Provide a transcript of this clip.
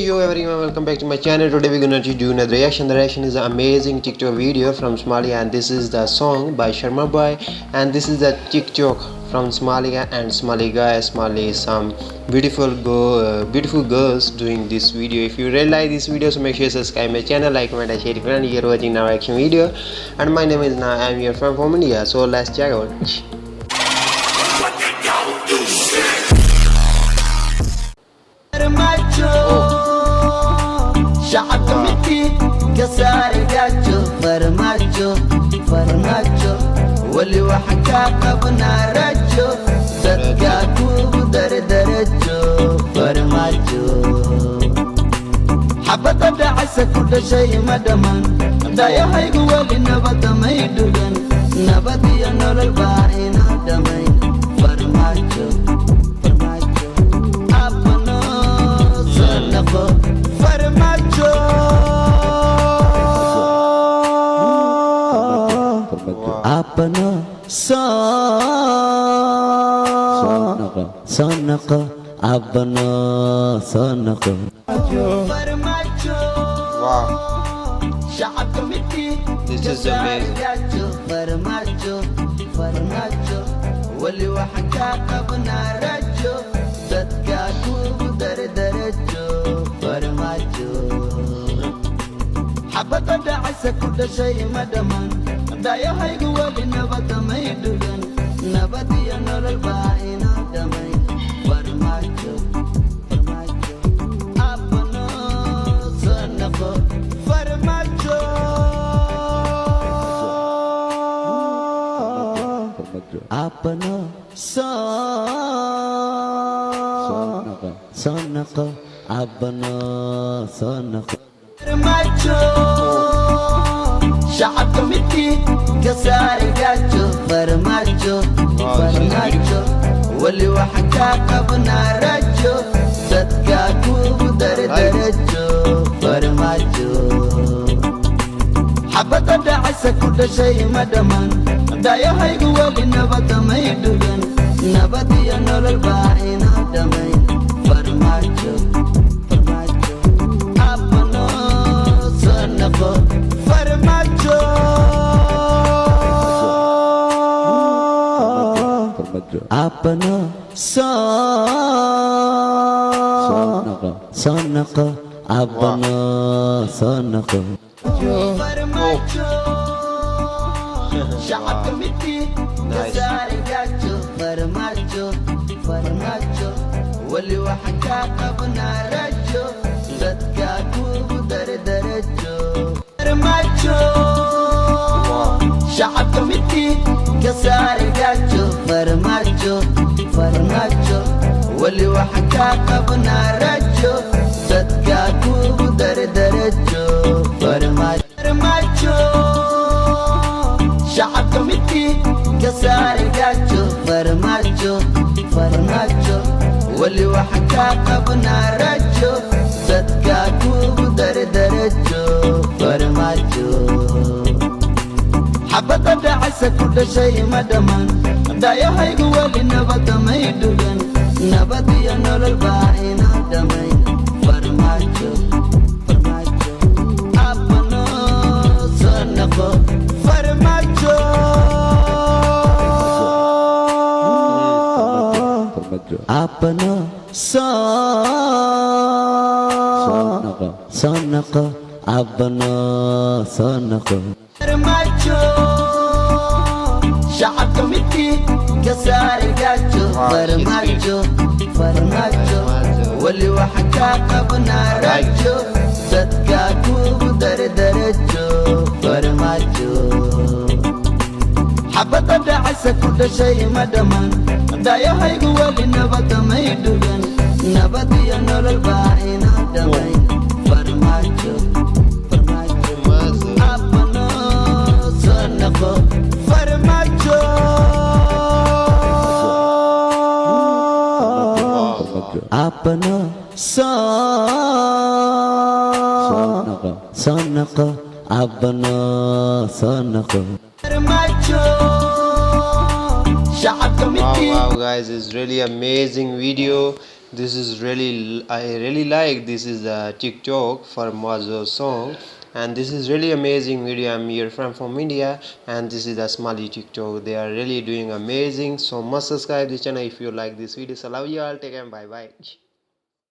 Yo everyone, welcome back to my channel. Today we're gonna do another reaction. The reaction is an amazing TikTok video from Somalia, and this is the song by Sharma Boy, and this is the TikTok from Somalia and Somali guy, Somali, some beautiful beautiful girls doing this video. If you really like this video, so make sure you subscribe my channel, like, comment and share. Friend, you're watching now reaction video, and my name is Na, I'm your friend from India. So let's check out. Shacabka midkii ka saari gaajo, Farmaajo, Farmaajo, weli waxaan kaa qabnaa rajo, dadkaa kugu dardarajo, Farmaajo. Xabadda dhacaysa ku dhashay ma dhammaan, dayahaygu weli nabadda may dhugan, nabad iyo nolol baa inoo dhammayn. Farmaajo, Farmaajo, abbano soo noqo, Farmaajo. Abbano soo noqo, abbano soo noqo, Farmaajo. Wow, shacabka midkii this is amazing. Farmaajo, Farmaajo, weli waxaan kaa qabnaa rajo, dadkaa kugu dardarajo, Farmaajo. Xabadda dhacaysa ku dhashay ma dhammaan, dayahaygu weli nabadda may dhugan, nabad iyo nolol baa inoo dhammayn. Farmaajo, Farmaajo, abbano soo noqo, Farmaajo. Abbano soo noqo, abbano soo noqo, Farmaajo. Shacabka midkii ka saari gaajo, Farmaajo. Wow, she's Farmaajo, weli waxaan kaa qabnaa rajo, dadkaa kugu dardarajo, Farmaajo. Xabadda dhacaysa ku dhashay ma dhammaan, dayahaygu weli nabadda may dhugan, nabad iyo nolol baa inoo dhammayn. Farmaajo, Farmaajo, abbano soo noqo, Farmaajo. Abbano soo noqo, abbano soo noqo, Farmaajo. Shacabka midkii ka Nice. saari gaajo, Farmaajo, Farmaajo, weli waxaan kaa qabnaa rajo, dadkaa kugu dardarajo, Farmaajo. Shacabka midkii ka saari gaajo, Farmaajo, Farmaajo, weli waxaan kaa qabnaa rajo, dadkaa kugu dardarajo, Farmaajo, Farmaajo. Shacabka midkii ka saari gaajo, Farmaajo, Farmaajo, weli waxaan kaa qabnaa rajo, dadkaa kugu dardarajo, Farmaajo. Xabadda dhacaysa ku dhashay ma dhammaan, dayahaygu weli nabadda may dhugan, nabad iyo nolol baa inoo dhammayn. Farmaajo, Farmaajo, abbano soo noqo, Farmaajo. Abbano soo noqo, abbano soo noqo, Farmaajo. Shacabka midkii ka saari gaajo, Wow, she's Farmaajo, Farmaajo, weli waxaan kaa qabnaa rajo, dadkaa kugu dardarajo, Farmaajo. Xabadda dhacaysa ku dhashay ma dhammaan, dayahaygu weli nabadda may dhugan, nabad iyo nolol baa inoo dhammayn. Farmaajo, Farmaajo, abbano soo noqo, Farmaajo. Abbano soo noqo, abbano soo noqo, Farmaajo. Shacabka Wow, midkii wow guys, it's really amazing video. This is really, I really like this is the TikTok Farmaajo song, and this is really amazing video. I'm here from India, and this is the Somali TikTok. They are really doing amazing. So must subscribe this channel if you like this video. So love you all, take care, bye bye.